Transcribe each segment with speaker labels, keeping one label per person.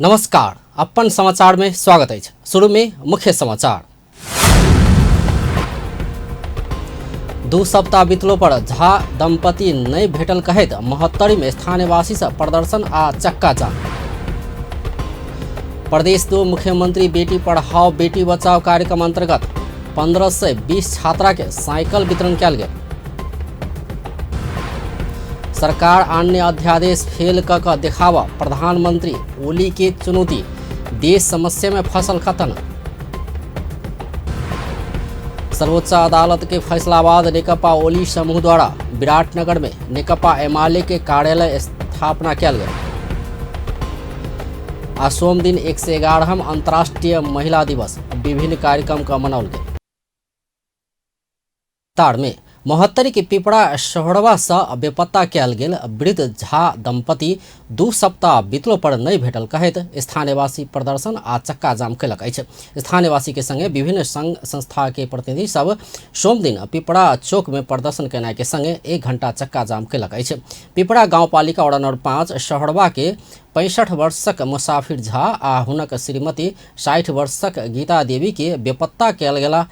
Speaker 1: नमस्कार, अपन समाचार में स्वागत अछि। शुरू में मुख्य समाचार। 2 सप्ताह बीतलो पर झा दंपति नहि भेटल कहैत महोत्तरी में स्थानीयवासी से प्रदर्शन आ चक्का जाम। प्रदेश 2 मुख्यमंत्री बेटी पढ़ाओ बेटी बचाओ कार्यक्रम अंतर्गत 1520 छात्रा के साइकिल वितरण कयल गेल। सरकार अन्य अध्यादेश फेल क देखावा प्रधानमंत्री ओली के चुनौती, देश समस्या में फसल खतन। सर्वोच्च अदालत के फैसला बाद नेकपा ओली समूह द्वारा विराटनगर में नेकपा एमाले के कार्यालय स्थापना कयल गेल। आ सोम दिन 111 अंतर्राष्ट्रीय महिला दिवस विभिन्न कार्यक्रम का मनाओल गेल। तार में महोत्तरी के पिपरा शहरवा से बेपत्ता कयल गेल वृद्ध झा दंपति 2 सप्ताह बीतलो पर नहि भेटल कहैत स्थानीयवासी प्रदर्शन आ चक्का जाम कयलक अछि। स्थानीयवासी के संगे विभिन्न संघ संस्था के प्रतिनिधि सब सोमदिन पिपरा चौक में प्रदर्शन केनाइ के संगे 1 घंटा चक्का जाम कयलक अछि। पिपरा गाउँपालिका वडा नंबर 5 शहरवा के 65 वर्षक मुसाफिर झा आ हुनक श्रीमती 60 वर्षक गीता देवी के बेपत्ता कयल गेला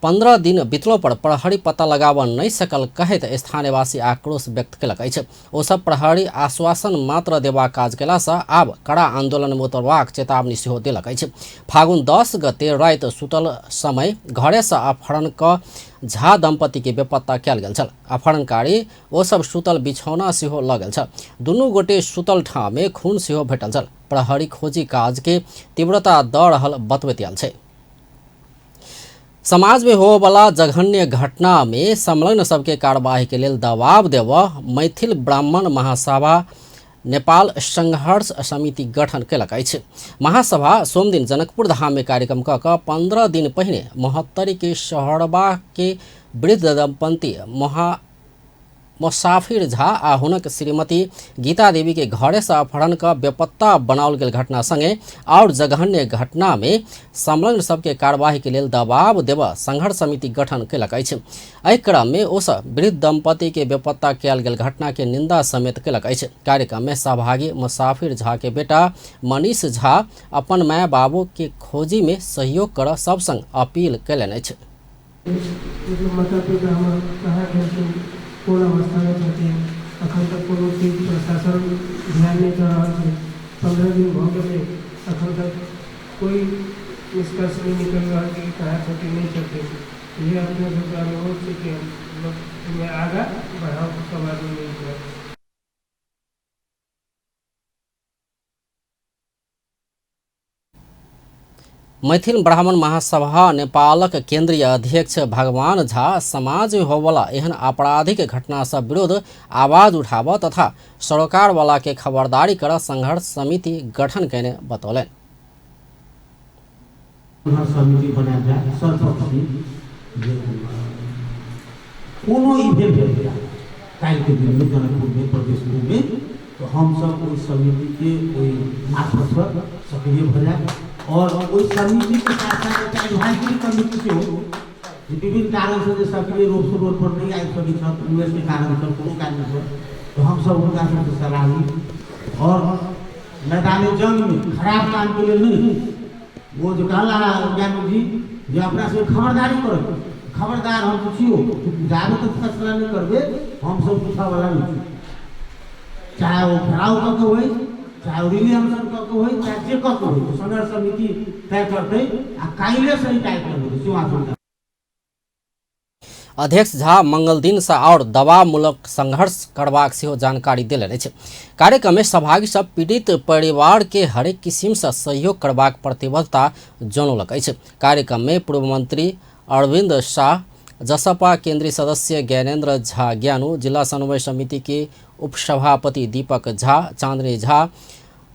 Speaker 1: 15 दिन बीतलो पर प्रहरी पता लगाबऽ नहि सकल कहैत स्थानीयवासी आक्रोश व्यक्त कयलक अछि। ओ सब प्रहरी आश्वासन मात्र देबाक काज कयलासँ आब कड़ा आंदोलन मे उतरबाक चेतावनी सेहो देलक अछि। फागुन 10 गते राति सुतल समय घरेसँ अपहरण कऽ झा दंपति के बेपत्ता कयल गेल छल। अपहरणकारी ओ सब सुतल बिछौना सेहो लऽ गेल छल। दुनू गोटे सुतल ठाम मे खून सेहो भेटल छल। प्रहरी खोजी काज के तीव्रता दऽ रहल बतबैत आयल छै। समाज में होवला जघन्य घटना में संलग्न सबके कार्यवाही के लेल दबाव देव मैथिल ब्राह्मण महासभा नेपाल संघर्ष समिति गठन कयलक अछि। महासभा सोमदिन जनकपुर धाम में कार्यक्रम कऽ कऽ 15 दिन पहिने महोत्तरी के शहरबा के वृद्ध दंपति मुसाफिर झा आ हुनक श्रीमती गीता देवी के घरे से अपहरण क बेपत्ता बनाओल गेल घटना संगे और जघन्य घटना में संलग्न सबके कार्यवाही के लेल दबाव देव संघर्ष समिति गठन कयलक अछि। एहि क्रम में ओ सब वृद्ध दंपति के बेपत्ता कयल गेल घटना के निंदा समेत कयलक अछि। कार्यक्रम में सहभागी मुसाफिर झा के बेटा मनीष झा अपन माय बाबू के खोजी में सहयोग कर सब संग अपील कयलनि अछि।
Speaker 2: मतलब माता पिता हमर कहाँ गेलखिन, कोन अवस्थामे छथिन, अखन तक कोनो चीज प्रशासन ध्यान नहि दऽ रहल छै। 15 दिन भऽ गेलै, अखन तक कोइ निष्कर्ष नहि निकलि रहल छै कि कहाँ छथिन नहि छथिन। इएह अपने सबके अनुरोध छै कि मतलब एहिमे आगाँ बढ़ाउ सब आदमी मिलके।
Speaker 1: मैथिल ब्राह्मण महासभा नेपालक केंद्रीय अध्यक्ष भगवान झा समाज में होवला एहन आपराधिक घटना सब विरुद्ध आवाज उठाब तथा सरोकार वाला के खबरदारी कर संघर्ष समिति गठन कयने बतौलनि।
Speaker 3: संघर्ष समिति बनायल जाय सर्वपक्षी, जे कोनो इवेंट भेल जाय काल्हिके दिनमे जनकपुरमे प्रदेशमे, तो हमसब ओहि समितिके ओहि मार्फतसँ सक्रिय भऽ जाय और ओहि समितिके साथ साथ एकटा एडवाइजरी कमिटी सेहो, जे विभिन्न कारणसँ जे सक्रिय रूपसँ रोड पर नहि आबि सकै छथि, उमेरके कारणसँ कोनो कारणसँ, तो हमसब हुनका सबसँ सलाह ली और मैदान जंगमे खराब कामके लेल नहि। वो जो कहला ज्ञानू जी जे अपना सबके खबरदारी करब, खबरदार हम छियो, जाबे तक फैसला नहि करबै हमसब पूछऽवला नहि छी। चाहे वो घेराव कऽ के होइ, चाहे वो रिले अनशन कऽ के होइ, चाहे जे कऽ के होइ, संघर्ष समिति तय करतै आ काल्हिएसँ ही कार्यक्रम हेतै सिंहासन।
Speaker 1: अध्यक्ष झा मंगल दिन से और दबावमूलक संघर्ष करबाक सेहो जानकारी देलनि अछि। कार्यक्रम में सहभागी सब पीड़ित परिवार के हरेक किसिम से सहयोग करबाक प्रतिबद्धता जनौलक अछि। कार्यक्रम में पूर्व मंत्री अरविंद शाह, जसपा केंद्रीय सदस्य ज्ञानेन्द्र झा ज्ञानू, जिला समन्वय समिति के उपसभापति दीपक झा, चांदनी झा,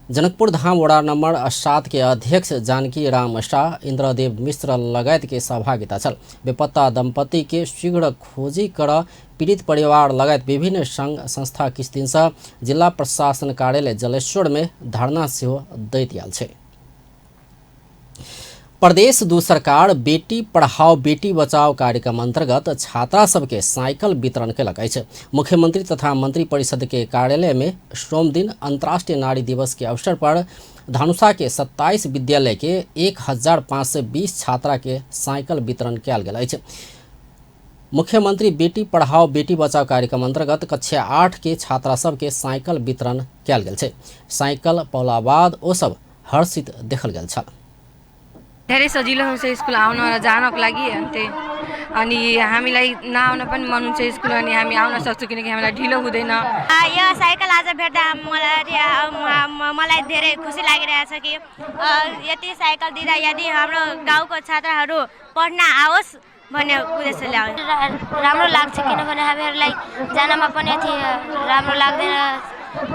Speaker 1: जनकपुर धाम वडा नंबर 7 के अध्यक्ष जानकी राम शाह, इंद्रदेव मिश्र लगायत के सहभागिता छल। बेपत्ता दंपति के शीघ्र खोजी कर पीड़ित परिवार लगायत विभिन्न संघ संस्था किछु दिन से जिला प्रशासन कार्यालय जलेश्वर में धरना सेहो दैत आयल छै। प्रदेश दू सरकार बेटी पढ़ाओ बेटी बचाओ कार्यक्रम अंतर्गत छात्रा सबके साइकिल वितरण केलक अछि। मुख्यमंत्री तथा मंत्री परिषद के कार्यालय में सोमदिन अंतर्राष्ट्रीय नारी दिवस के अवसर पर धनुषा के 27 विद्यालय के 1520 छात्रा के साइकिल वितरण कयल गेल अछि। मुख्यमंत्री बेटी पढ़ाओ बेटी बचाओ कार्यक्रम अंतर्गत कक्षा 8 के छात्रा सबके साइकिल वितरण कयल गेल छै। साइकिल पौला बाद ओ सब हर्षित देखल गेल छल।
Speaker 4: धेरै सजिलो हुन्छ स्कुल आउन र जानको लागि। अनि हामीलाई नआउन पनि मन हुन्छ स्कुल, अनि हामी आउन सक्छौँ किनकि हामीलाई ढिलो हुँदैन।
Speaker 5: यो साइकल आज भेट्दा मलाई धेरै खुसी लागिरहेछ कि यति साइकल दिँदा यदि हाम्रो गाउँको छात्राहरू पढ्न आओस् भन्ने उद्देश्यले आयो।
Speaker 6: राम्रो लाग्छ किनभने हामीहरूलाई जानमा पनि अति राम्रो लाग्दैन,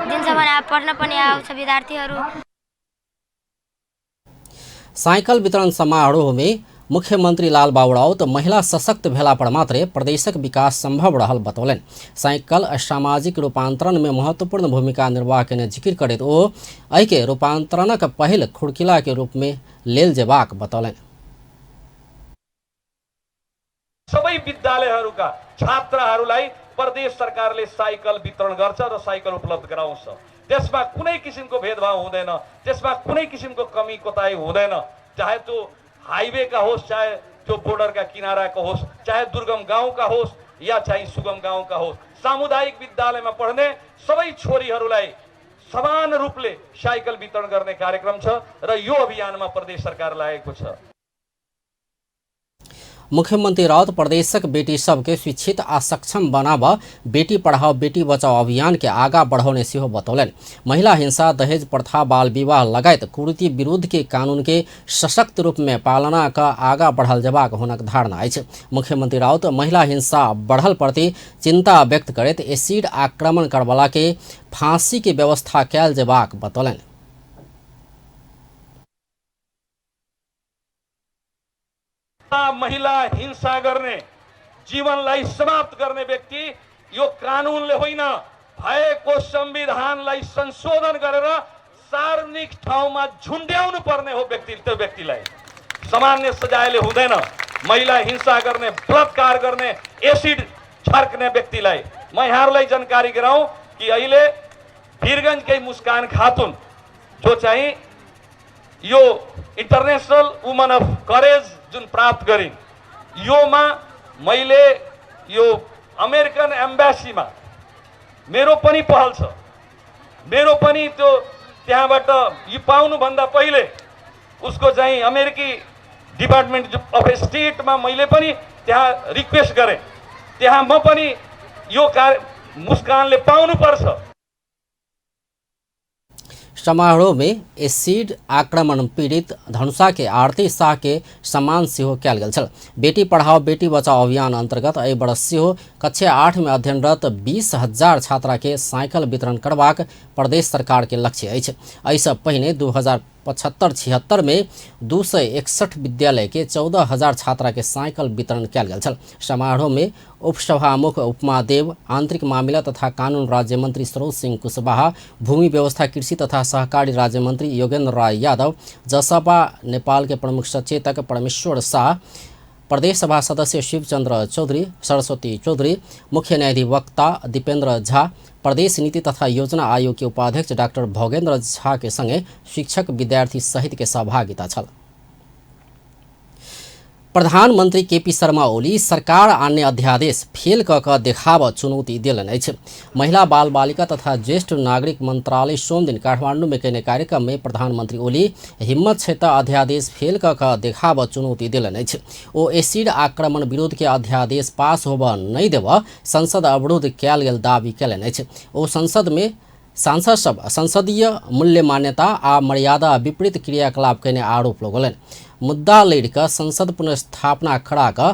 Speaker 6: दिन्छ भने पढ्न पनि आउँछ विद्यार्थीहरू।
Speaker 1: साइकिल वितरण समारोह में मुख्यमंत्री लालबाबू राउत महिला सशक्त भेला पर मात्रे प्रदेशक विकास संभव रहल बतौलनि। साइकिल सामाजिक रूपांतरण में महत्वपूर्ण भूमिका निर्वाह केने जिक्र करैत ओ एहिके रूपांतरणक पहिल खुरकिला के रूप में लेल जेबाक बतौलनि।
Speaker 7: सबै विद्यालयहरूका छात्राहरूलाई प्रदेश सरकारले साइकल वितरण गर्छ र साइकल उपलब्ध गराउँछ। त्यसमा कुनै किसिमको भेदभाव हुँदैन, त्यसमा कुनै किसिमको कमी कोताही हुँदैन, चाहे त्यो हाईवेका होस्, चाहे त्यो बोर्डरका किनाराको होस्, चाहे दुर्गम गाउँका होस् या चाहिँ सुगम गाउँका होस्। सामुदायिक विद्यालयमा पढ्ने सबै छोरीहरूलाई समान रूपले साइकल वितरण गर्ने कार्यक्रम छ र यो अभियानमा प्रदेश सरकार लागेको छ।
Speaker 1: मुख्यमंत्री राउत प्रदेशक बेटी सबके शिक्षित आ सक्षम बनाब बेटी पढ़ाओ बेटी बचाओ अभियान के आगा बढ़ौने सेहो बतौलनि। महिला हिंसा, दहेज प्रथा, बाल विवाह लगायत कुरीति विरुद्ध के कानून के सशक्त रूप में पालना क आगा बढ़ल जेबाक हुनक धारणा अछि। मुख्यमंत्री राउत महिला हिंसा बढ़ल प्रति चिंता व्यक्त करैत एसिड आक्रमण करवला के फांसी के व्यवस्था कयल जेबाक बतौलनि।
Speaker 7: महिला हिंसा गर्ने, जीवनलाई समाप्त गर्ने व्यक्ति यो कानुनले होइन, भएको संविधानलाई संशोधन गरेर सार्वजनिक ठाउँमा झुन्ड्याउनु पर्ने हो व्यक्ति। त्यो व्यक्तिलाई सामान्य सजायले हुँदैन। महिला हिंसा गर्ने, बलात्कार गर्ने, एसिड छर्क्ने व्यक्तिलाई म यहाँहरूलाई जानकारी गराउँ कि अहिले वीरगञ्जकै मुस्कान खातुन जो चाहिँ यो इन्टरनेसनल वुमन अफ करेज जुन प्राप्त गरिन्, योमा मैले यो अमेरिकन एम्बेसीमा मेरो पनि पहल छ, मेरो पनि त्यो त्यहाँबाट यो पाउनुभन्दा पहिले उसको चाहिँ अमेरिकी डिपार्टमेन्ट अफ स्टेटमा मैले पनि त्यहाँ रिक्वेस्ट गरेँ, त्यहाँ म पनि यो कार्य मुस्कानले पाउनुपर्छ।
Speaker 1: समारोह में एसिड आक्रमण पीड़ित धनुषा के आरती शाह के सम्मान सेहो कयल गेल छल। बेटी पढ़ाओ बेटी बचाओ अभियान अंतर्गत एहि वर्ष सेहो कक्षा 8 में अध्ययनरत 20,000 छात्रा के साइकिल वितरण करबाक प्रदेश सरकार के लक्ष्य अछि। एहिसँ पहिने 2075-76 में 261 विद्यालय के 14,000 छात्रा के साइकिल वितरण कयल गेल छल। समारोह में उपसभामुख उपमा देव, आंतरिक मामिला तथा कानून राज्य मंत्री सरोज सिंह कुशवाहा, भूमि व्यवस्था कृषि तथा सहकारी राज्य मंत्री योगेंद्र राय यादव, जसपा नेपाल के प्रमुख सचेतक परमेश्वर शाह, प्रदेश सभा सदस्य शिवचंद्र चौधरी, सरस्वती चौधरी, मुख्य न्यायाधिवक्ता दीपेंद्र झा, प्रदेश नीति तथा योजना आयोग के उपाध्यक्ष डॉक्टर भोगेंद्र झा के संगे शिक्षक विद्यार्थी सहित के सहभागिता छल। प्रधानमंत्री केपी शर्मा ओली सरकार आन्य अध्यादेश फेल क क देखाब चुनौती देलनि अछि। महिला बाल बालिका तथा ज्येष्ठ नागरिक मंत्रालय सोमदिन काठमाडौँ में कयने कार्यक्रम में प्रधानमंत्री ओली हिम्मत छै त अध्यादेश फेल क क देखाब चुनौती देलनि अछि। ओ एसिड आक्रमण विरुद्ध के अध्यादेश पास होबऽ नहि देबऽ संसद अवरुद्ध कयल गेल दावी कयलनि अछि। ओ संसद में सांसद सब संसदीय मूल्य मान्यता आ मर्यादा विपरीत क्रियाकलाप कयने आरोप लगौलनि। मुद्दा लड़ि कऽ संसद पुनर्स्थापना करा कऽ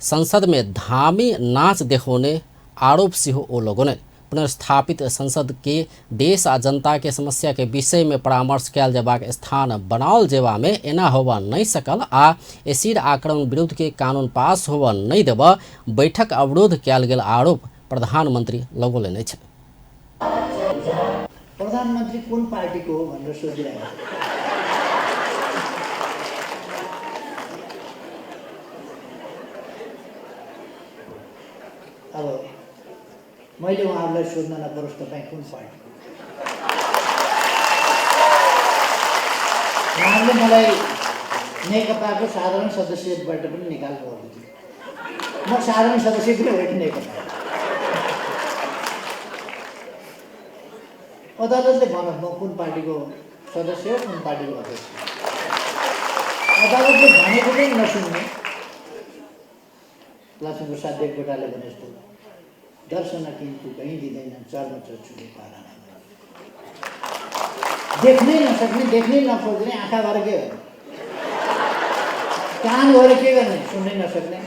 Speaker 1: संसद में धामी नाच देखौने आरोप सेहो ओ लगौलनि। पुनर्स्थापित संसद के देश आ जनता के समस्या के विषय में परामर्श कयल जेबाक स्थान बनाओल जेबा में एना होबऽ नहि सकल आ एसिड आक्रमण विरुद्ध के कानून पास होबऽ नहि देबऽ बैठक अवरोध कयल गेल आरोप प्रधानमंत्री लगौलनि अछि।
Speaker 8: प्रधानमन्त्री कुन पार्टीको हो भनेर सोधिरहेको। अब मैले उहाँहरूलाई सोध्न नपरोस् तपाईँ कुन पार्टी। उहाँहरूले मलाई नेकपाको साधारण सदस्यबाट पनि निकाल्नुभएको थियो। म साधारण सदस्य पनि होइन नेकपा। अदालतले भनोस् म कुन पार्टीको सदस्य हो, कुन पार्टीको अध्यक्ष। अदालतले भनेको पनि नसुन्ने। लक्ष्मीप्रसाद देवकोटाले भने जस्तो दर्शन किन्तु कहीँ दिँदैन चर्म चक्षुले पाराना। देख्नै नसक्ने, देख्नै नखोज्ने, आँखा भएर के गर्ने, कान भएर के गर्ने, सुन्नै नसक्ने।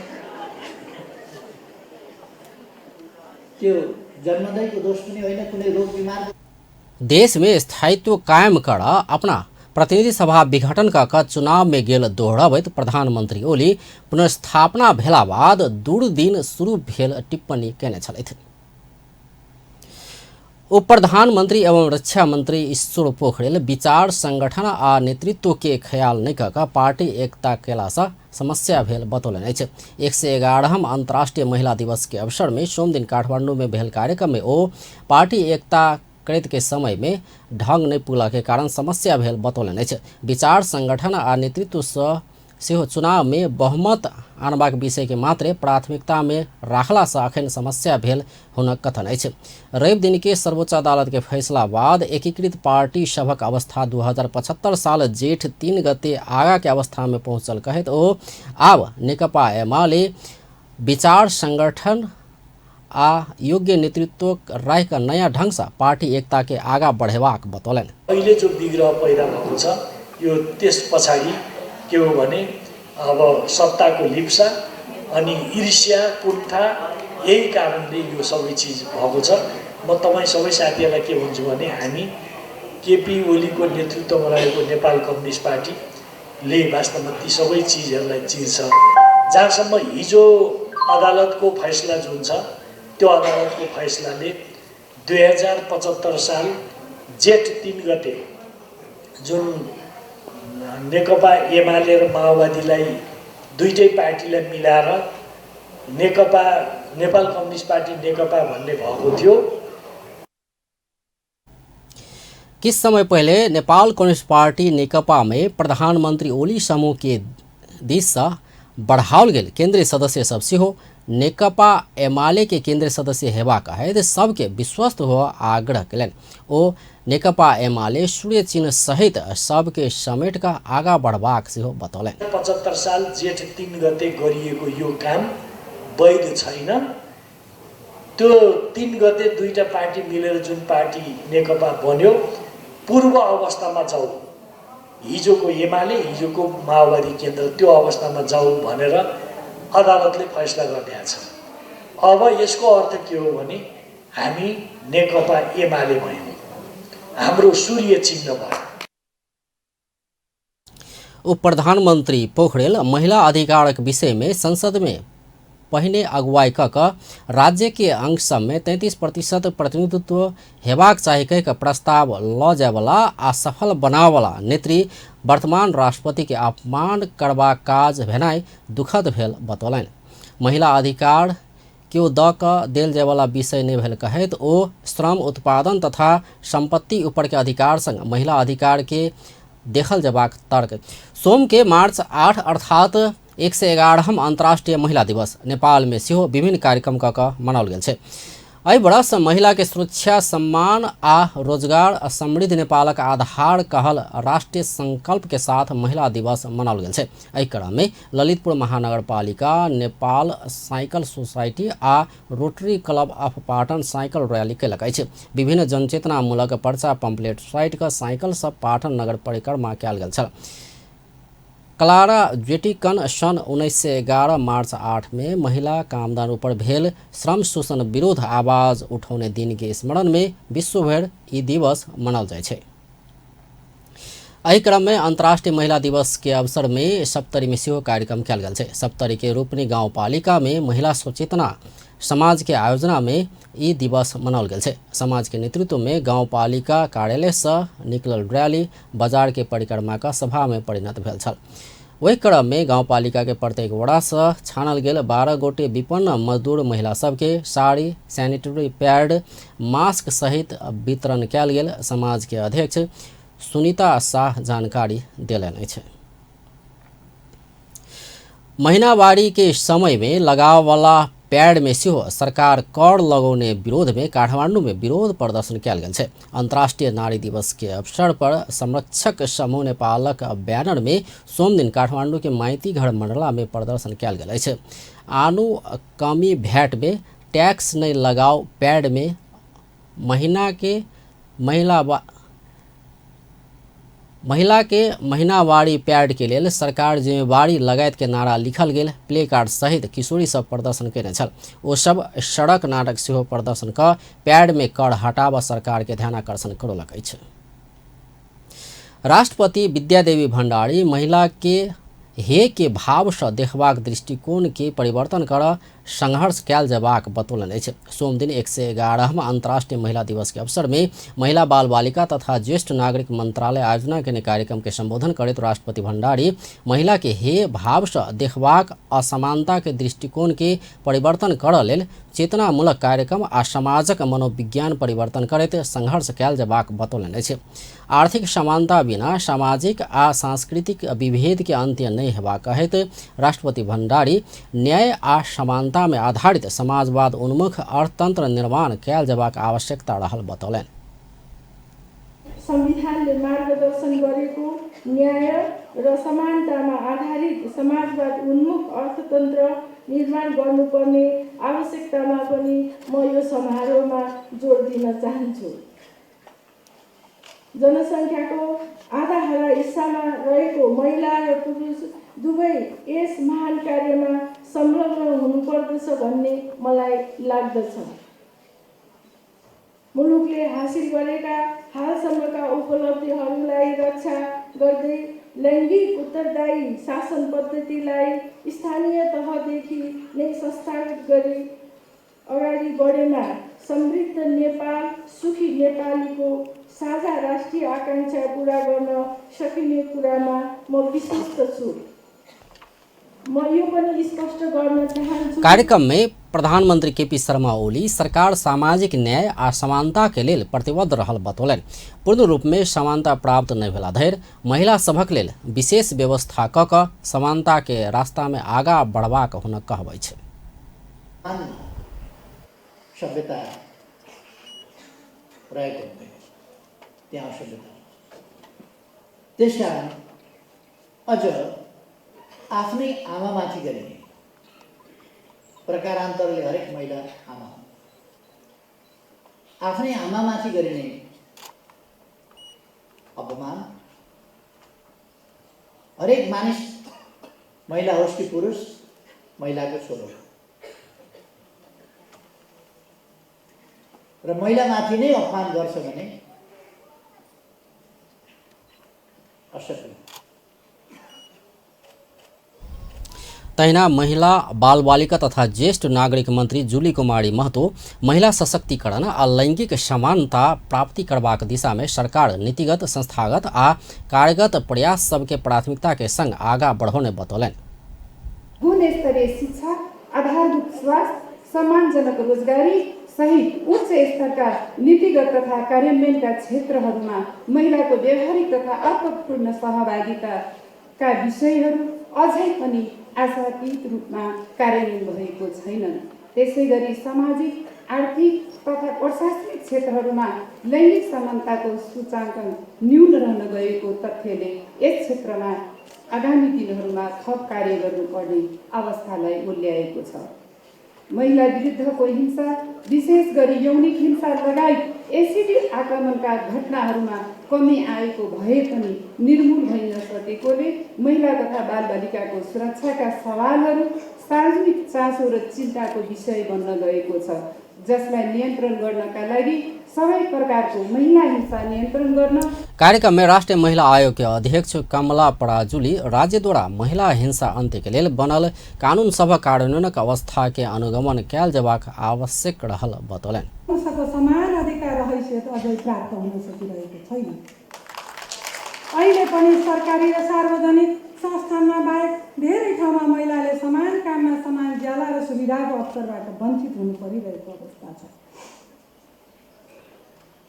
Speaker 8: त्यो जन्मदैको दोष पनि होइन, कुनै रोग बिमार।
Speaker 1: देश में स्थायित्व कायम कर अपना प्रतिनिधि सभा विघटन क चुनाव में गेल दोहराबैत प्रधानमंत्री ओली पुनर्स्थापना भेला बाद दुर्दिन शुरू भेल टिप्पणी केने छलथि। उप प्रधानमंत्री एवं रक्षा मंत्री ईश्वर पोखरेल विचार संगठन आ नेतृत्व के ख्याल नहि कऽ पार्टी एकता केलासँ समस्या भेल बतौलनि अछि। 111वां अंतर्राष्ट्रीय महिला दिवस के अवसर में सोमदिन काठमांडू में भेल कार्यक्रम में ओ पार्टी एकता करैत के समय में ढंग नहि पुगला के कारण समस्या भेल बतौलनि अछि। विचार संगठन आ नेतृत्व सँ सेहो चुनाव में बहुमत आनबाक विषय के मात्रे प्राथमिकता में राखलासँ अखन समस्या भेल हुनक कथन अछि। रवि दिन के सर्वोच्च अदालत के फैसला बाद एकीकृत पार्टी सभक अवस्था 2075 साल जेठ 3 गते आगा के अवस्था में पहुंचल कहैत ओ आब नेकपा एमाले विचार संगठन आ योग्य नेतृत्व राखि कऽ नयाँ ढंगसँ पार्टी एकता के आगा बढ़ेबाक बतौलनि।
Speaker 9: अहिले जो विग्रह पैदा भएको छ यो त्यस पछाडि के हो भने अब सत्ताको लिप्सा अनि ईर्ष्या कुण्ठा यही कारणले यो सबै चिज भएको छ। म तपाईँ सबै साथीहरूलाई के भन्छु भने हामी केपी ओलीको नेतृत्वमा रहेको नेपाल कम्युनिस्ट पार्टीले वास्तवमा ती सबै चिजहरूलाई चिर्छ। जहाँसम्म हिजो अदालतको फैसला जुन छ त्यो अदालतको फैसलाले 2075 साल जेठ 3 गते जुन नेकपा एमाले र माओवादीलाई दुईटै पार्टीलाई मिलाएर नेकपा नेपाल कम्युनिस्ट पार्टी नेकपा भन्ने भएको थियो।
Speaker 1: किछ समय पहले नेपाल कम्युनिस्ट पार्टी नेकपा में प्रधानमंत्री ओली समूह के दिससँ बढ़ाओल गेल केंद्रीय सदस्य सब सेहो नेकपा एमाले के केंद्रीय सदस्य हेबाक कहैत सबके विश्वस्त हो आग्रह केलनि। ओ नेकपा एमाले सूर्य चिन्ह सहित सबके समेट कऽ आगा बढ़बाक सेहो बतौलनि।
Speaker 9: 75 साल जेठ 3 गते गरिएको यो काम वैध छैन। त्यो 3 गते दुईटा पार्टी मिलेर जुन पार्टी नेकपा बन्यो पूर्व अवस्थामा जाऊ, हिजोको एमाले हिजोको माओवादी केन्द्र त्यो अवस्थामा जाऊ भनेर अदालतले फैसला गरिदिएको छ। अब यसको अर्थ के हो भने हामी नेकपा एमाले भयौँ, हाम्रो सूर्य चिन्ह भयो।
Speaker 1: उप प्रधानमंत्री पोखरेल महिला अधिकारक विषय में संसद में पहिने अगुवाई कऽ कऽ राज्य के अंग सब में 33% प्रतिनिधित्व हेबाक चाही कहि कऽ प्रस्ताव लऽ जायवला आ सफल बनावला नेत्री वर्तमान राष्ट्रपति के अपमान करबाक काज भेनाइ दुखद भेल बतौलनि। महिला अधिकार केओ दऽ कऽ देल जायवला विषय नहि भेल कहैत ओ श्रम उत्पादन तथा संपत्ति ऊपर के अधिकार संग महिला अधिकार के देखल जयबाक तर्क। सोम के मार्च 8 अर्थात 111वां अंतर्राष्ट्रीय महिला दिवस नेपाल में सेहो विभिन्न कार्यक्रम कऽ कऽ मनाओल गेल छै। एहि बरस महिला के सुरक्षा, सम्मान आ रोजगार आ समृद्ध नेपालक आधार कहल राष्ट्रीय संकल्प के साथ महिला दिवस मनाओल गेल छै। एहि क्रम में ललितपुर महानगरपालिका, नेपाल साइकिल सोसाइटी आ Rotary Club of Patan cycle rally केलक अछि। विभिन्न जनचेतनामूलक पर्चा पंपलेट साइट कऽ साइकिल सब पाटन नगर परिक्रमा कयल गेल छल। क्लारा जेटिकन सन 1911 मार्च 8 में महिला कामदार ऊपर भेल श्रम शोषण विरोध आवाज उठौने दिन के स्मरण में विश्वभरि ई दिवस मनाओल जाइ छै। एहि क्रम में अंतर्राष्ट्रीय महिला दिवस के अवसर में सप्तरी में सेहो कार्यक्रम कयल गेल छै। सप्तरी के रूपनी गाउँपालिका में महिला सचेतना समाज के आयोजना में ई दिवस मनाओल गेल छै। समाज के नेतृत्व में गाउँपालिका कार्यालय से निकलल रैली बाजार के परिक्रमा का सभा में परिणत भेल छल। ओहि क्रम में गाउँपालिका के प्रत्येक वडा से छानल गेल 12 गोटे विपन्न मजदूर महिला सबके साड़ी, सैनिटरी पैड, मास्क सहित वितरण कयल गेल समाज के अध्यक्ष सुनीता शाह जानकारी देलनि अछि। महीनावारी के समय में लगावला पैड में सेहो सरकार कर लगौने विरोध में काठमांडू में विरोध प्रदर्शन कयल गेल छै। अंतर्राष्ट्रीय नारी दिवस के अवसर पर संरक्षक समूह नेपालक बैनर में सोमदिन काठमांडू के माइती घर मंडला में प्रदर्शन कयल गेल अछि। आनु कमी भैट में टैक्स नहीं लगाओ पैड में महीना के महिला के महीनावारी पैड के लेल सरकार जिम्मेवारी लगायत के नारा लिखल गेल प्ले कार्ड सहित किशोरी सब प्रदर्शन केने छल। ओ सब सड़क नाटक सेहो प्रदर्शन क पैड में कर हटाबऽ सरकार के ध्यानाकर्षण करौलक अछि। राष्ट्रपति विद्यादेवी भण्डारी महिला के हे के भाव से देखबाक दृष्टिकोण के परिवर्तन कर संघर्ष कयल जयबाक बतौलनि अछि। सोमदिन 111वां अंतर्राष्ट्रीय महिला दिवस के अवसर में महिला बाल बालिका तथा ज्येष्ठ नागरिक मंत्रालय आयोजना केने कार्यक्रम के संबोधन करैत राष्ट्रपति भण्डारी महिला के हे भाव से देखबाक असमानता के दृष्टिकोण के परिवर्तन करऽ लेल चेतनामूलक कार्यक्रम आ समाजक मनोविज्ञान परिवर्तन करैत संघर्ष कयल जयबाक बतौलनि अछि। आर्थिक समानता बिना सामाजिक आ सांस्कृतिक विभेद के अंत्य नहि हेबाक कहैत राष्ट्रपति भण्डारी न्याय आ समानता में आधारित समाजवाद उन्मुख अर्थतंत्र निर्माण कयल जयबाक आवश्यकता रहल बतौलनि।
Speaker 10: संविधानले मार्गदर्शन गरेको न्याय र समानतामा आधारित समाजवाद उन्मुख अर्थतन्त्र निर्माण गर्नुपर्ने आवश्यकतामा पनि म यो समारोहमा जोड दिन चाहन्छु। जनसङ्ख्याको आधाहारा हिस्सामा रहेको महिला र पुरुष दुवै यस महान कार्यमा संलग्न हुनुपर्दछ भन्ने मलाई लाग्दछ। मुलुकले हासिल गरेका हालसम्मका उपलब्धिहरूलाई रक्षा गर्दै लैङ्गिक उत्तरदायी शासन पद्धतिलाई स्थानीय तहदेखि नै संस्थागत गरी अगाडि बढेमा समृद्ध नेपाल, सुखी नेपालीको साझा राष्ट्रिय आकांक्षा पुरा गर्न सकिने कुरामा म विश्वस्त छु। म यो पनि स्पष्ट गर्न चाहन्छु।
Speaker 1: कार्यक्रम में प्रधानमंत्री केपी शर्मा ओली सरकार सामाजिक न्याय आ समानता के लेल प्रतिबद्ध रहल बतौलनि। पूर्ण रूप में समानता प्राप्त नहि भेला धरि महिला सभक लेल विशेष व्यवस्था क कऽ समानता के रास्ता में आगा बढ़बाक हुनक कहब अछि।
Speaker 8: सभ्यता रहेको हुँदैन त्यहाँ असभ्यता। त्यसकारण अझ आफ्नै आमामाथि गरिने प्रकारान्तरले हरेक महिला आमा हो, आफ्नै आमामाथि गरिने अपमान हरेक मानिस महिला होस् कि पुरुष महिलाको छोरो हो र महिलामाथि नै अपमान गर्छ भने असभ्य।
Speaker 1: तहिना महिला बालबालिका तथा ज्येष्ठ नागरिक मन्त्री जुली कुमारी महतो महिला सशक्तिकरण आ लैंगिक समानता प्राप्ति करबाक दिशा में सरकार नीतिगत, संस्थागत आ कार्यगत प्रयास सबके प्राथमिकता के संग आगा बढ़ौने बतौलनि।
Speaker 10: गुणस्तरीय शिक्षा, आधारभूत स्वास्थ्य, सम्मानजनक रोजगारी सहित उच्च स्तरका नीतिगत तथा कार्यान्वयनका क्षेत्रहरूमा महिलाको व्यावहारिक तथा अर्थपूर्ण सहभागिताका विषयहरू अझै पनि आशातीत रूपमा कार्यान्वयन भएको छैनन्। त्यसैगरी सामाजिक, आर्थिक तथा प्रशासनिक क्षेत्रहरूमा लैङ्गिक समानताको सूचाङ्कन न्यून रहन गएको तथ्यले यस क्षेत्रमा आगामी दिनहरूमा थप कार्य गर्नुपर्ने अवस्थालाई ओह्ल्याएको छ। महिला विरुद्धको हिंसा, विशेष गरी यौनिक हिंसा लगायत एसिडी आक्रमणका घटनाहरूमा कमी आएको भए पनि निर्मूल भइ नसकेकोले महिला तथा बालबालिकाको सुरक्षाका सवालहरू सार्वजनिक चासो र चिन्ताको विषय बन्न गएको छ, जसलाई नियन्त्रण गर्नका लागि सबै प्रकारको महिला हिंसा नियन्त्रण गर्न।
Speaker 1: कार्यक्रम में राष्ट्रिय महिला आयोग के अध्यक्ष कमला पराजुली राज्यद्वारा महिला हिंसा अंत्य के लेल बनल कानून सभा कार्यान्वयनक अवस्था के अनुगमन कयल जयबाक आवश्यक रहल बतौलनि।
Speaker 11: पुरुषको समान अधिकार हैसियत अझै प्राप्त हुन सकिरहेको छैन। अहिले पनि सरकारी र सार्वजनिक संस्थानमा बाहेक धेरै ठाउँमा महिलाले समान काममा समान ज्याला र सुविधाको अवसरबाट वञ्चित हुनु परिरहेको अवस्था छ।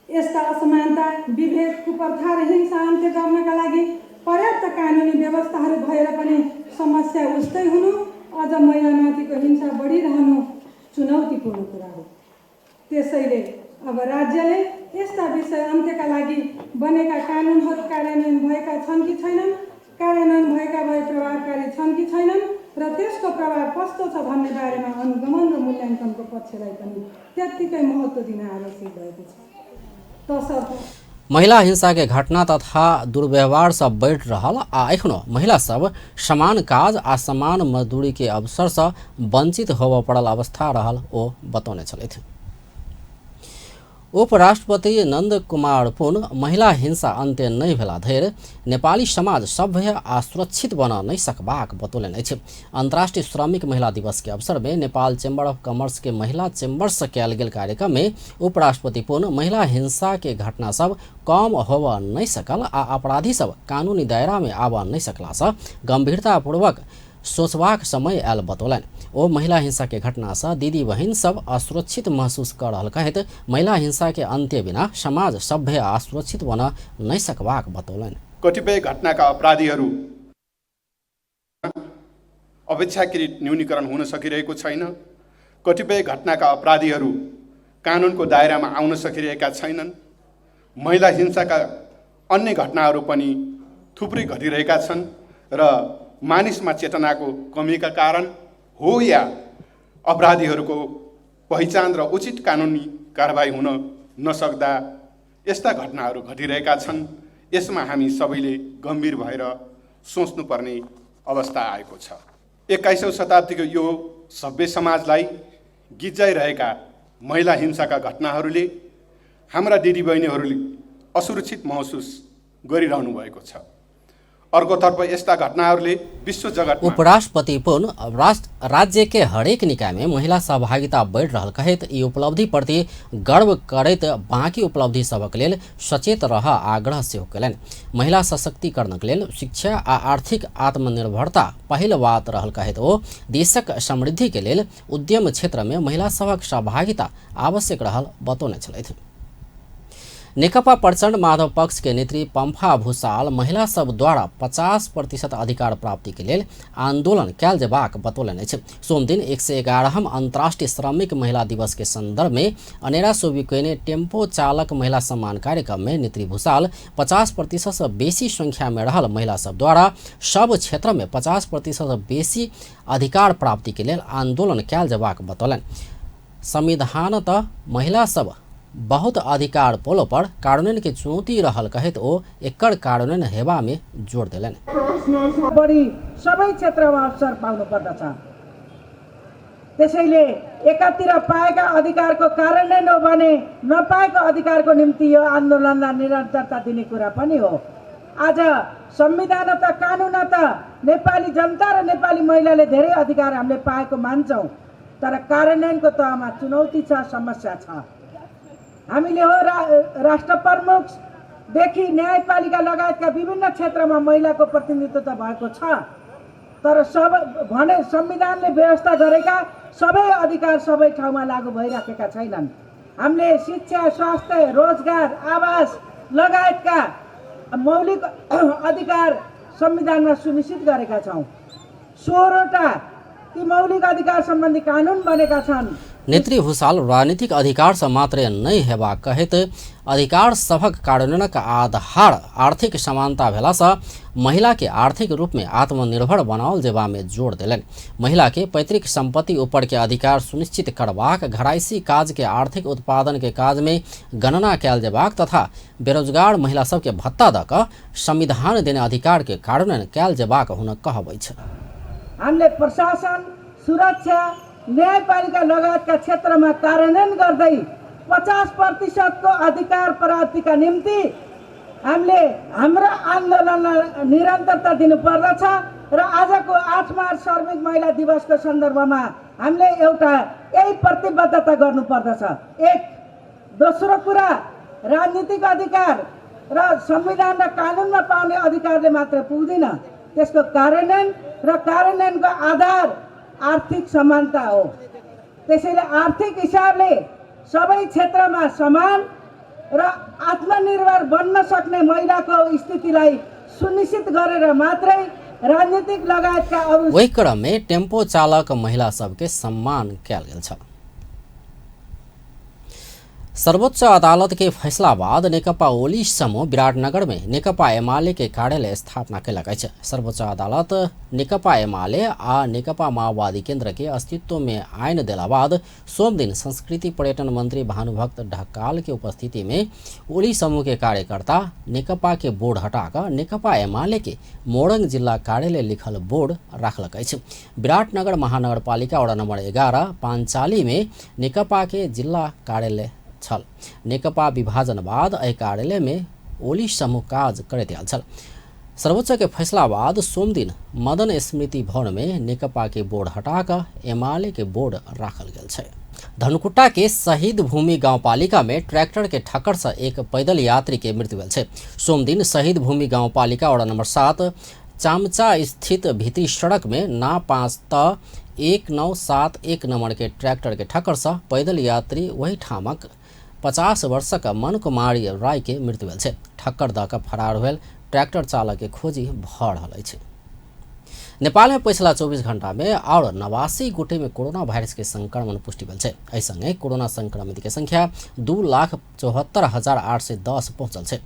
Speaker 11: यस्ता असमानता, विभेद, कुप्रथा र हिंसा अन्त्य गर्नका लागि पर्याप्त कानुनी व्यवस्थाहरू भएर पनि समस्या उस्तै हुनु, अझ महिलामाथिको हिंसा बढिरहनु चुनौतीपूर्ण कुरा हो। त्यसैले अब राज्यले यस्ता विषय अन्त्यका लागि बनेका कानुनहरू कार्यान्वयन भएका छन् कि छैनन्, कार्यान्वयन भएका भए प्रभावकारी छन् कि छैनन् र त्यसको प्रभाव कस्तो छ भन्ने बारेमा अनुगमन र मूल्याङ्कनको पक्षलाई पनि त्यत्तिकै महत्त्व दिन आवश्यक भएको छ। तसर्थ
Speaker 1: महिला हिंसा के घटना तथा दुर्व्यवहार सब बढ़ रहल आ एखनो महिला सब समान काज आ समान मजदूरी के अवसर से वंचित होबय पड़ल अवस्था रहल ओ बतौने छलथि। उपराष्ट्रपति नंद कुमार पुन महिला हिंसा अन्त्य नहि भेला धरि नेपाली समाज सभ्य आ सुरक्षित बन नहि सकबाक बतौलनि अछि। अंतर्राष्ट्रीय श्रमिक महिला दिवस के अवसर में नेपाल चैम्बर ऑफ कॉमर्स के महिला चैम्बर से कयल गेल कार्यक्रम में उपराष्ट्रपति पुन महिला हिंसा के घटना सब कम होबय नहि सकल आ अपराधी सब कानूनी दायरा में आबऽ नहि सकला से गंभीरतापूर्वक सोचबाक समय आयल बतौलनि। ओ महिला हिंसा के घटना से दीदी बहिन सब असुरक्षित महसूस कर रहल कहैत महिला हिंसा के अंत्य बिना समाज सभ्य आ सुरक्षित बन नहि सकबाक बतौलनि।
Speaker 12: कतिपय घटनाका अपराधीहरू अपेक्षाकृत न्यूनीकरण हुन सकिरहेको छैन। कतिपय घटनाका अपराधीहरू कानुनको दायरामा आउन सकिरहेका छैनन्। महिला हिंसाका अन्य घटनाहरू पनि थुप्रै घटिरहेका छन् र मानिसमा चेतनाको कमीका कारण हो या अपराधीहरूको पहिचान र उचित कानुनी कारबाही हुन नसक्दा यस्ता घटनाहरू घटिरहेका छन्। यसमा हामी सबैले गम्भीर भएर सोच्नुपर्ने अवस्था आएको छ। 21औं शताब्दीको यो सभ्य समाजलाई गिज्जाइरहेका महिला हिंसाका घटनाहरूले हाम्रा दिदीबहिनीहरूले असुरक्षित महसुस गरिरहनु भएको छ। अर्कोतर्फ यस्ता घटनाहरूले विश्व जगत
Speaker 1: उपराष्ट्रपति पुन राज्य के हरेक निकाय में महिला सहभागिता बढ़ रहल कहैत ई उपलब्धि प्रति गर्व करैत बाकी उपलब्धि सबक लेल सचेत रह आग्रह सेहो कयलनि। महिला सशक्तिकरणक लेल शिक्षा आ आर्थिक आत्मनिर्भरता पहिल बात रहल कहैत ओ देशक समृद्धि के लेल उद्यम क्षेत्र में महिला सभक सहभागिता आवश्यक रहल बतौने छलथि। नेकपा प्रचण्ड माधव पक्ष के नेत्री पंफा भूषाल महिला सब द्वारा 50% अधिकार प्राप्ति के लेल आंदोलन कयल जेबाक बतौलनि अछि। सोमदिन 111वां अंतर्राष्ट्रीय श्रमिक महिला दिवस के संदर्भ में अनेरा सोबिकेने टेम्पो चालक महिला सम्मान कार्यक्रम में नेत्री भूषाल 50% से बेसी संख्या में रहल महिला सब द्वारा सब क्षेत्र में 50% से बेसी अधिकार प्राप्ति के लेल आंदोलन कयल जेबाक बतौलनि। संविधान त महिला सब बहुत अधिकार पोलो पर कार्यान्वयन के चुनौती रहल कहैत ओ एकर कार्यान्वयन हेबा में जोर देलनि।
Speaker 13: बढी सबै क्षेत्रमा अवसर पाउनु पर्दछ। त्यसैले एकातिर पाएका अधिकारको कार्यान्वयन हो भने नपाएको अधिकारको निम्ति यो आन्दोलनलाई निरन्तरता दिने कुरा पनि हो। आज संविधान त कानुन त नेपाली जनता र नेपाली महिलाले धेरै अधिकार हामीले पाएको मान्छौँ, तर कार्यान्वयनको तहमा चुनौती छ, समस्या छ। हामीले हो राष्ट्र प्रमुखदेखि न्यायपालिका लगायतका विभिन्न क्षेत्रमा महिलाको प्रतिनिधित्व त भएको छ, तर सब भने संविधानले व्यवस्था गरेका सबै अधिकार सबै ठाउँमा लागू भइराखेका छैनन्। हामीले शिक्षा, स्वास्थ्य, रोजगार, आवास लगायतका मौलिक अधिकार संविधानमा सुनिश्चित गरेका छौँ। 16वटा ती मौलिक अधिकार सम्बन्धी कानुन बनेका छन्।
Speaker 1: नेत्री भूषाल राजनीतिक अधिकार से मात्र नहि हेबाक कहैत अधिकार सभक कार्यान्वयनक आधार आर्थिक समानता भेला से महिला के आर्थिक रूप में आत्मनिर्भर बनाओल जेबा में जोर देलनि। महिला के पैतृक संपत्ति ऊपर के अधिकार सुनिश्चित करबाक, घरायसी काज के आर्थिक उत्पादन के काज में गणना कयल जेबाक तथा बेरोजगार महिला सबके भत्ता दऽ कऽ संविधान देने अधिकार के कार्यान्वयन कयल जेबाक हुनक कहब अछि।
Speaker 13: हामीले प्रशासन, सुरक्षा, न्यायपालिका लगायतका क्षेत्रमा कार्यान्वयन गर्दै 50% को अधिकार प्राप्तिका निम्ति हामीले हाम्रो आन्दोलनलाई निरन्तरता दिनुपर्दछ र आजको 8 मार्च श्रमिक महिला दिवसको सन्दर्भमा हामीले एउटा यही प्रतिबद्धता गर्नुपर्दछ। एक दोस्रो कुरा, राजनीतिक अधिकार र संविधान र कानुनमा पाउने अधिकारले मात्र पुग्दैन। त्यसको कार्यान्वयन र कार्यान्वयनको आधार आर्थिक समानता हो। त्यसैले आर्थिक हिसाबले सबै क्षेत्रमा समान र आत्मनिर्भर बन्न सक्ने महिलाको स्थितिलाई सुनिश्चित गरेर मात्रै राजनीतिक लगायतका अरू।
Speaker 1: ओहि क्रम में टेम्पो चालक महिला सबके सम्मान कयल गेल छल। सर्वोच्च अदालत के फैसला बाद नेकपा ओली समूह विराटनगर में नेकपा एमाले के कार्यालय स्थापना कयलक अछि। सर्वोच्च अदालत नेकपा एमाले आ नेकपा माओवादी केंद्र के अस्तित्व में आइन देला बाद सोमदिन संस्कृति पर्यटन मंत्री भानुभक्त ढकाल के उपस्थिति में ओली समूह के कार्यकर्ता नेकपा के बोर्ड हटाकर नेकपा एमाले के मोरंग जिला कार्यालय लिखल बोर्ड राखलक अछि। विराटनगर महानगरपालिका वडा नंबर 11 पांचाली में नेकपा के जिला कार्यालय छल। नेकपा विभाजन बाद एहि कार्यालय में ओली समूह काज करैत आयल छल। सर्वोच्च के फैसला बाद सोमदिन मदन स्मृति भवन में नेकपा के बोर्ड हटाकर एमाले के बोर्ड राखल गेल छै। धनकुटा के शहीद भूमि गांवपालिका में ट्रैक्टर के ठक्कर से एक पैदल यात्री के मृत्यु भेल छै। सोमदिन शहीद भूमि गांवपालिका वडा नंबर 7 चामचा स्थित भीतरी सड़क में ना 5 त 1971 नंबर के ट्रैक्टर के ठक्कर से पैदल यात्री वही ठामक 50 वर्षक मन कुमारी राय के मृत्यु भेल छै। ठक्कर दऽ कऽ फरार भेल ट्रैक्टर चालक के खोजी भऽ रहल अछि। नेपाल में पछिला 24 घंटा में और 89 गोटे में कोरोना वायरस के संक्रमण पुष्टि भेल छै। एहि संगे कोरोना संक्रमित के संख्या 2,74,810 पहुंचल छै।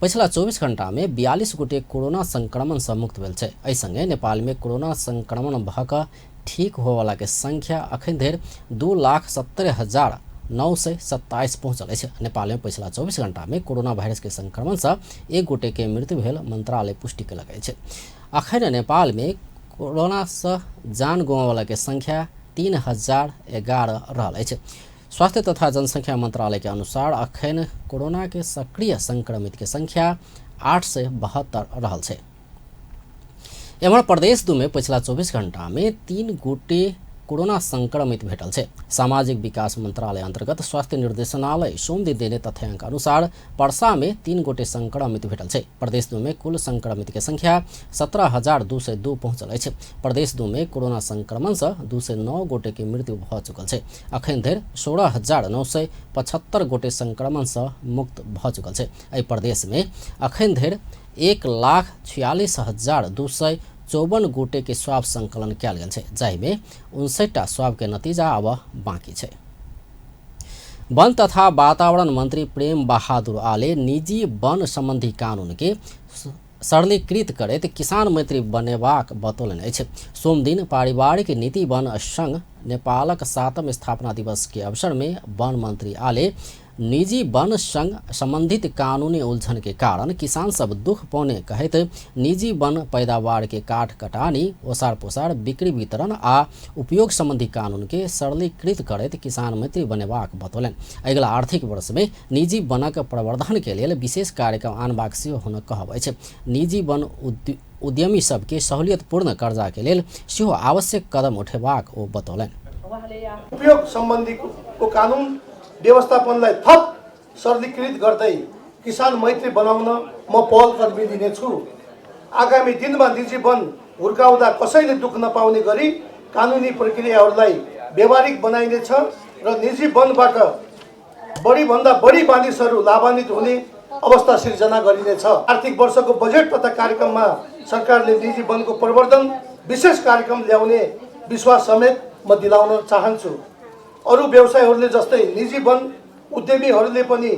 Speaker 1: पछिला 24 घंटा में 42 गोटे कोरोना संक्रमण से मुक्त भेल छै। एहि संगे नेपाल में कोरोना संक्रमण भऽ कऽ ठीक होयवला के संख्या अखन धरि 2,70,927 पहुंचल अछि। नेपाल में पछिला 24 घंटा में कोरोना वायरस के संक्रमण से एक गोटे के मृत्यु भेल मंत्रालय पुष्टि कयलक अछि। अखन नेपाल में कोरोना से जान गुमावला के संख्या 3,011 रहल अछि। स्वास्थ्य तथा जनसंख्या मंत्रालय के अनुसार अखन कोरोना के सक्रिय संक्रमित के संख्या 872 रहल छै। एम्हर प्रदेश 2 में पछिला 24 घंटा में 3 गोटे कोरोना संक्रमित भेटल छै। सामाजिक विकास मंत्रालय अंतर्गत स्वास्थ्य निर्देशनालय सोमदिन देने तथ्यांक अनुसार परसा में 3 गोटे संक्रमित भेटल छै। प्रदेश 2 में कुल संक्रमित के संख्या 17,202 पहुंचल अछि। प्रदेश 2 में कोरोना संक्रमण से 209 गोटे के मृत्यु भऽ चुकल छै। अखन धरि 16,975 गोटे संक्रमण से मुक्त भऽ चुकल छै। एहि प्रदेश में अखन धरि 1,46,254 गोटे के स्वाब संकलन कयल गेल छै, जाहिमे 59टा स्वाब के नतीजा आब बाकी छै। वन तथा वातावरण मंत्री प्रेम बहादुर आले निजी वन संबंधी कानून के सरलीकृत करैत किसान मैत्री बनेबाक बतौलनि अछि। सोमदिन पारिवारिक नीति वन संघ नेपालक 7म स्थापना दिवस के अवसर में वन मंत्री आले निजी वन संग संबंधित कानूनी उलझन के कारण किसान सब दुख पौने कहैत निजी वन पैदावार के काठ कटानी, ओसार पोसार, बिक्री वितरण आ उपयोग संबंधी कानून के सरलीकृत करैत किसान मैत्री बनेबाक बतौलनि। अगिला आर्थिक वर्ष में निजी वनक प्रवर्धन के लेल विशेष कार्यक्रम आनबाक सेहो हुनक कहब अछि। निजी वन उद्यमी सबके सहूलियतपूर्ण कर्जा के लेल सेहो आवश्यक कदम उठेबाक ओ बतौलनि।
Speaker 14: उपयोग सम्बन्धीको कानुन व्यवस्थापनलाई थप सरलीकृत गर्दै किसान मैत्री बनाउन म पहल कदमी लिनेछु। आगामी दिनमा निजी वन हुर्काउँदा कसैले दुःख नपाउने गरी कानुनी प्रक्रियाहरूलाई व्यवहारिक बनाइनेछ र निजी वनबाट बढीभन्दा बढी मानिसहरू लाभान्वित हुने अवस्था सिर्जना गरिनेछ। आर्थिक वर्षको बजेट तथा कार्यक्रममा सरकारले निजी वनको प्रवर्धन विशेष कार्यक्रम ल्याउने विश्वास समेत म दिलाउन चाहन्छु। अरू व्यवसायहरूले जस्तै निजी वन उद्यमीहरूले पनि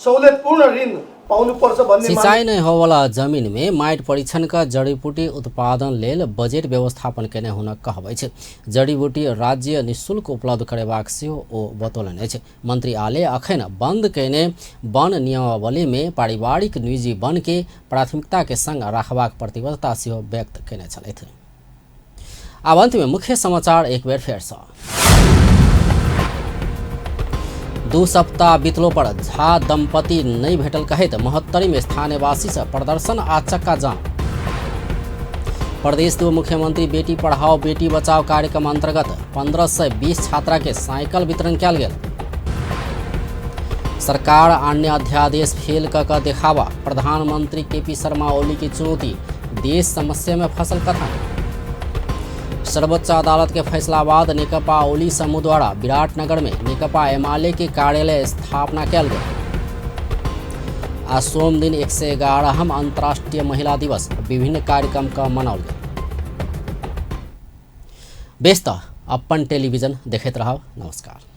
Speaker 14: सहुलियतपूर्ण ऋण पाउनुपर्छ भन्ने।
Speaker 1: सिंचाई नहीं होवाला जमीन में माटि परीक्षण का जड़ीबूटी उत्पादन लेल बजेट व्यवस्थापन केने हुनक कहब अछि। जड़ीबूटी राज्य निःशुल्क उपलब्ध करेबाक सेहो ओ बतौलनि अछि। मंत्री आले अखन बंद केने वन नियमावली में पारिवारिक निजी वन के प्राथमिकता के संग राखबाक प्रतिबद्धता सेहो व्यक्त केने छलथि। आब अंत में मुख्य समाचार एक बेर फेर सँ। 2 सप्ताह बीतलो पर झा दंपति नहीं भेटल कहैत महोत्तरी में स्थानीयवासी से प्रदर्शन आ चक्का जाम। प्रदेश 2 मुख्यमंत्री बेटी पढ़ाओ बेटी बचाओ कार्यक्रम अंतर्गत 1520 छात्रा के साइकिल वितरण कयल गेल। सरकार अन्य अध्यादेश फेल क देखावा, प्रधानमंत्री केपी शर्मा ओली की चुनौती, देश समस्या में फसल कथा। सर्वोच्च अदालत के फैसला बाद नेकपा ओली समूह द्वारा विराटनगर में नेकपा एमाले के कार्यालय स्थापना कयल गेल। आ सोम दिन 111वां अंतर्राष्ट्रीय महिला दिवस विभिन्न कार्यक्रम का मनाओल गेल। बेस त अपन टेलीविजन देखैत रहब। नमस्कार।